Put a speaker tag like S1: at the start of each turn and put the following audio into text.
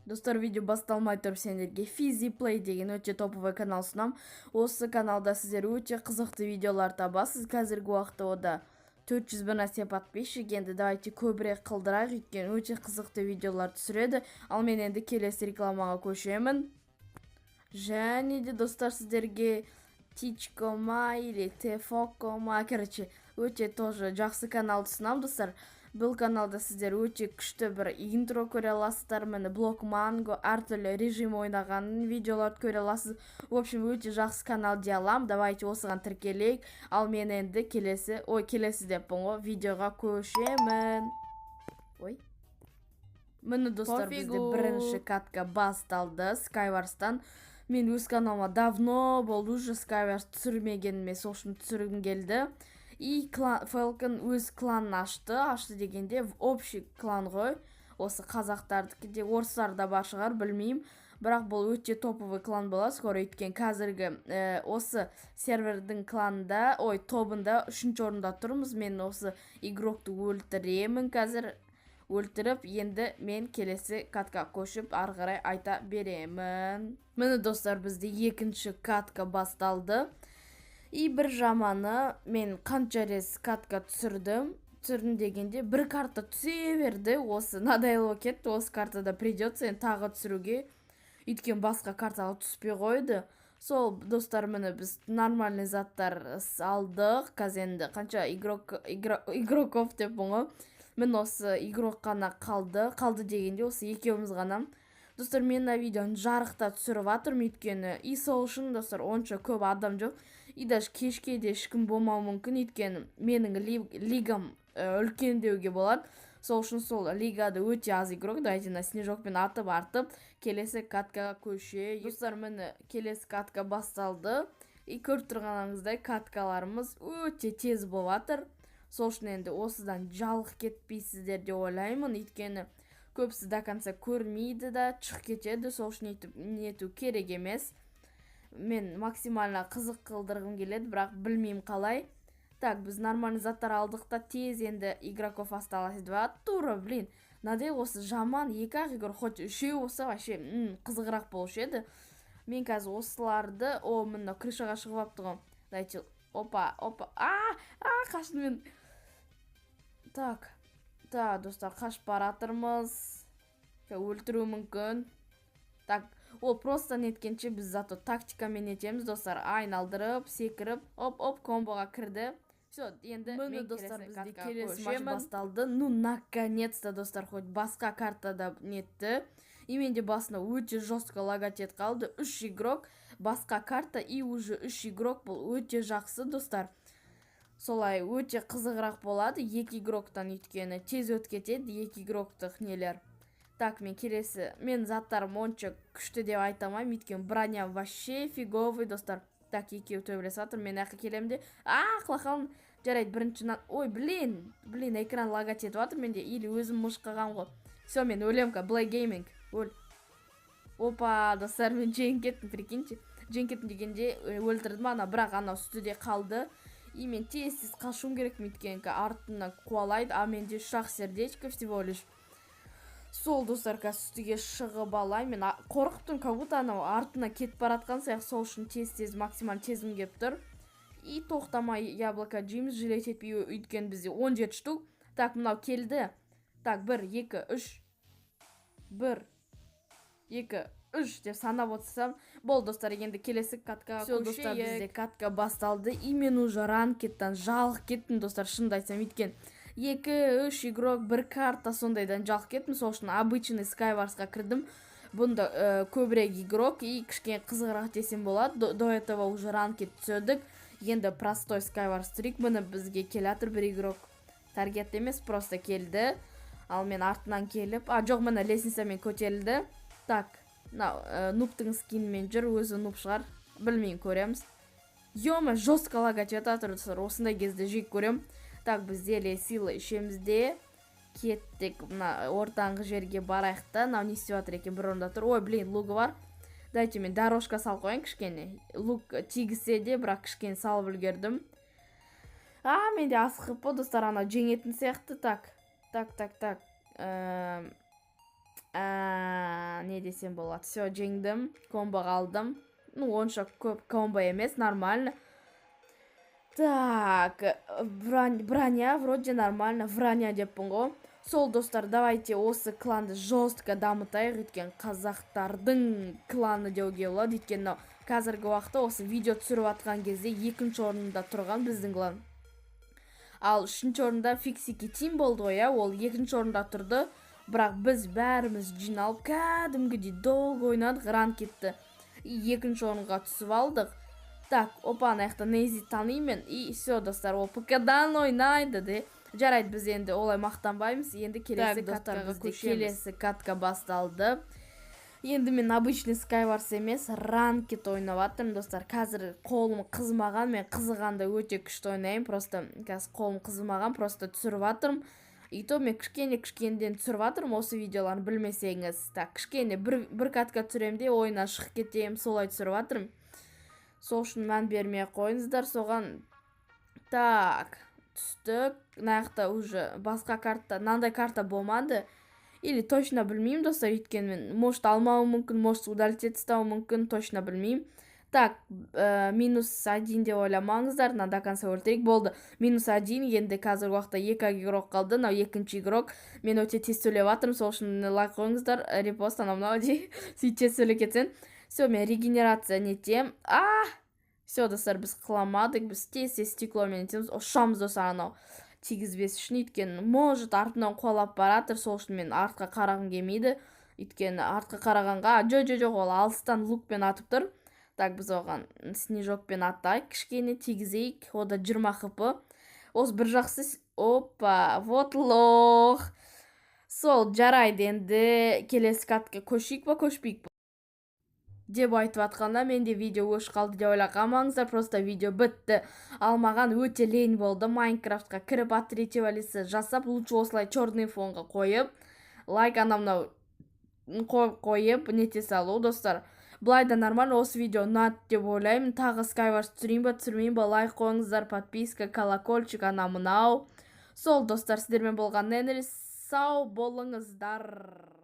S1: Достар, видео басталмай тұрып, сендерге Физи Плей деген өте топовый канал ұсынамын. Осы каналда сіздер өте қызықты видеолар табасыз. Қазіргі уақытта ода 400 бір нәрсе подписчик. Енді давайте көбірек қылдырайық, өйткені өте қызықты видеолар түсіреді. Ал мен енді келесі рекламаға көшемін. Және де, достар, сіздерге Тичко ма или Тефоко ма, короче, өте тоже жақсы каналды ұсынамын, достар. Бұл каналда сіздер өте күшті бір интро көре аласыздар. Міне, Блок Манго, әртүрлі режим ойнаған видеоларды көре аласыз. В общем, өте жақсы канал дей аламын. Давайте осыған тіркелейік. Ал мен енді келесі, ой, келесі деппін ғой, видеоға көшемін. Ой, міне, достар, бізде
S2: Пофигу.
S1: бірінші катка басталды Скайварстан. Мен өз каналыма давно болды уже Skywars түсірмегеніме, сол үшін түсіргім келді. И клан Falcon өз кланын ашты. Ашты дегенде, в общий клан ғой, осы қазақтардікі де, орыстар да бар шығар, білмеймін. Бірақ бұл өте топовый клан болады скоро, өйткені қазіргі осы сервердің кланында, ой, тобында үшінші орында тұрмыз. Мен осы игрокты өлтіремін қазір. Өлтіріп, енді мен келесі катка көшіп, ары қарай айта беремін. Міне, достар, бізде екінші катка басталды. И бір жаманы, мен қанша рет катка түсірдім, түсірдім дегенде, бір карта түсе берді. Осы надоело кетті. Осы картада придется енді тағы түсіруге, өйткені басқа картаға түспей қойды. Сол, достар, міне, біз нормальный заттар алдық. Қазір енді қанша игрок, игроков деппін ғой, міне, осы игрок қана қалды. Қалды дегенде, осы екеуміз ғана. Достар, мен мына видеоны жарықта түсіріп жатырмын, өйткені и сол үшін, достар, онша көп адам жоқ. И даже кешке де ешкім болмауы мүмкін, өйткені менің лигам үлкен деуге болады. Сол үшін сол лигада өте аз игрок. Давайте мына снежокпен атып артып, келесі каткаға көшейік. Достар, міне, келесі катка басталды. И көріп тұрғаныңыздай, каткаларымыз өте тез болып жатыр. Сол үшін енді осыдан жалығып кетпейсіздер деп ойлаймын, өйткені көбісі до конца көрмейді да, шығып кетеді. Сол үшін өйтіп нету керек емес. Мен максимально қызық қылдырғым келеді, бірақ білмеймін қалай. Так, біз нормальный заттар алдық та, тез енді игроков осталось два. Тура, блин, мынадай осы жаман, екі ақ игрок. Хоть үшеу болса, вообще қызығырақ болушы еді. Мен қазір осыларды, о, міне, крышаға шығып алыпты ғой. Давайте, опа, опа, а, а, қаштым мен. Так, так, достар, қашып бара жатырмыз. Өлтіруі мүмкін. Так, ол просто неткенше, біз зато тактикамен нетеміз, достар. Айналдырып, секіріп, оп, оп, комбоға кірді. Все, енді
S2: Міне,
S1: мен
S2: достар,
S1: келесі
S2: бізде
S1: каткаға
S2: келесі матч
S1: көшемін.
S2: басталды.
S1: Ну, наконец-то, достар, хоть басқа картада нетті. И менде басында өте жестко лагать етіп қалды. Үш игрок, басқа карта, и уже үш игрок, бұл өте жақсы, достар. Солай өте қызығырақ болады екі игроктан, өйткені тез өтіп кетеді екі игроктық нелер. Так, мен келесі, мен заттарым онша күшті деп айта алмаймын, өйткені броня вообще фиговый, достар. Так, екеуі төбелесіп жатыр. Мен жаққа келемін де, а, құлап қалдым. Жарайды, бірінші, ой, блин, блин, экран лагать етіп жатыр менде или өзім мыш қалғанмын ғой. Все, мен өлемін қазір. Блэк Гейминг, өл. Опа, достар, мен жеңіп кеттім, прикиньте. Жеңіп кеттім дегенде, өлтірдім ана, бірақ анау үстіде қалды. И мен тез тез қашуым керек, өйткені артымнан қуалайды, а менде үш ақ сердечко всего лишь. Сол, достар, қазір үстіге шығып алайын. Мен қорқып тұрмын, как будто анау артына кетіп бара жатқан сияқты. Сол үшін тез тез, максимально тезгім келіп тұр. И тоқтамай яблоко жейміз, жалеть етпей, өйткені бізде 17 штук. Так, мынау келді. Так, бір, екі, үш, бір, екі, үш деп санап отырсам болды. Достар, енді келесі каткаға
S2: Все, достар,
S1: көшейік.
S2: Бізде
S1: катка басталды. И мен уже ранкеттан жалығып кеттім, достар, шынымды айтсам, өйткені екі үш игрок, бір карта, сондайдан жалығып кеттім. Сол үшін обычный Скайварсқа кірдім. Бұнда көбірек игрок и кішкене қызығырақ десем болады. До этого уже ранкет түсірдік, енді простой Скайварс түсірейік. Міне, бізге келе жатыр бір игрок. Таргет емес, просто келді. Ал мен артынан келіп, а, жоқ, міне, лестницамен көтерілді. Так, мынау нубтың скинімен жүр, өзі нуб шығар, білмеймін, көреміз. Ема, жестко лагать етіп жатыр, достар, осындай кезде жек көремін. Так, біз зелье сила ішеміз де, кеттік. Мына ортаңғы жерге барайық та. Мынау не істеп жатыр екен? Бір орында тұр. Ой, блин, лугы бар. Давайте мен дорожка салып қояйын кішкене. Лук тигізсе де, бірақ кішкене салып үлгердім. А, менде асығып, достар, анау жеңетін сияқты. Так, так, так, так. Не не десем болады. Все, жеңдім, комбо алдым. Ну, онша көп комбо емес, нормально. Так, броня вроде нормально, броня деппін ғой. Сол, достар, давайте осы кланды жестко дамытайық, өйткені қазақтардың кланы деуге болады, өйткені мынау қазіргі уақытта осы видео түсіріп жатқан кезде екінші орында тұрған біздің клан. Ал үшінші орында Фиксики Тим болды ғой, иә, ол екінші орында тұрды. Бірақ біз бәріміз жиналып, кәдімгідей долго ойнадық ранкетті. И екінші орынға түсіп алдық. Так, опа, ана жақта Нейзи танимын. И все, достар, ол ПК-дан ойнайды де. Жарайды, біз енді олай мақтанбаймыз. Енді келесі
S2: Так, достар,
S1: каткаға
S2: бізде
S1: көшеміз. Келесі катка басталды. Енді мен обычный Skywars емес, ранкет ойнап жатырмын, достар. Қазір қолым қызымаған, мен қызығанда өте күшті ойнаймын. Просто қазір қолым қызымаған, просто түсіріп жатырмын. И то мен кішкене кішкенеден түсіріп жатырмын осы видеоларды, білмесеңіз. Так, кішкене бір катка түсіремін де, ойыннан шығып кетемін, солай түсіріп жатырмын. Сол үшін мән бермей ақ қойыңыздар соған. Так, түстік. Мына жақта уже басқа карта, мынандай карта болмады. Или точно білмеймін, достар, өйткені мен, может, алмауым мүмкін, может, удалить етіп тастауым мүмкін, точно білмеймін. Так, минус один деп ойламаңыздар, мына до конца өлтірейік. Болды, минус один. Енді қазіргі уақытта екі игрок қалды, мынау екінші игрок. Мен өте тез сөйлеп жатырмын, сол үшін лайк қойыңыздар, репост, анау мынау дей, сөйтіп тез сөйлеп кетсең. Все, мен регенерация нетемін. А, все, достар, біз құламадық, біз тез тез стекломен нетеміз, ұшамыз, достар, анау тигізбес үшін, өйткені может артынан қуалап баратыр, сол үшін мен артқа қарағым келмейді, өйткені артқа қарағанға жо жо жоқ, ол алыстан лукпен атып тұр. Так, біз оған снежокпен атайық, кішкене тигізейік, ода 20 хп. Осы бір жақсы, опа, вот лох. Сол, жарайды, енді келесі катка көшейік па, көшпейік па деп айтып жатқанда, менде видео өшіп қалды деп ойлап қалмаңыздар, просто видео бітті. Ал маған өте лень болды Майнкрафтқа кіріп, от третьего лица жасап, лучше осылай черный фонға қойып, лайк, анау мынау қойып нете салу. Достар, былай да нормально. Осы видео ұнады деп ойлаймын. Тағы Skywars түсірейін ба, түсірмейін ба? Лайк қойыңыздар, подписка, колокольчик, анау мынау. Сол, достар, сіздермен болған Ненри, сау болыңыздар.